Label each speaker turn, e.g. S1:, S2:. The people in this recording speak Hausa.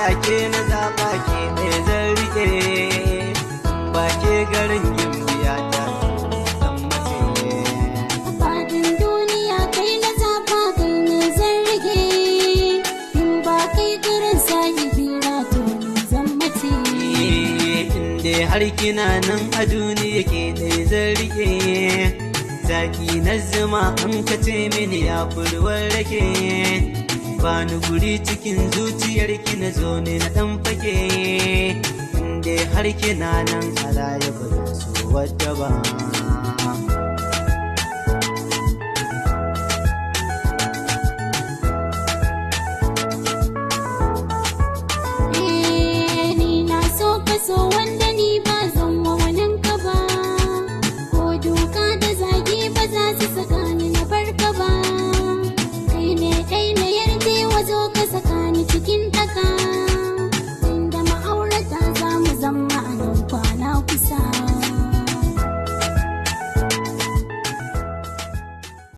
S1: duniya ke na zaɓa, ke ɗaya zan rike. Ba ke garin gimbiya ta zan mace.
S2: Faɗin duniya kai na zaɓa, kai ne zan rige. In ba kai garin sahibi na, to ni zan mace.
S1: Inda har kina nan a duniya, ke ɗaya zan rike. Zaki na zuma an kace mini ya furwar rake. Ba ni guri cikin zuciyar ki, na zo ne na ɗan fake. Inda har kina nan a raye, ba zan so wadda ba.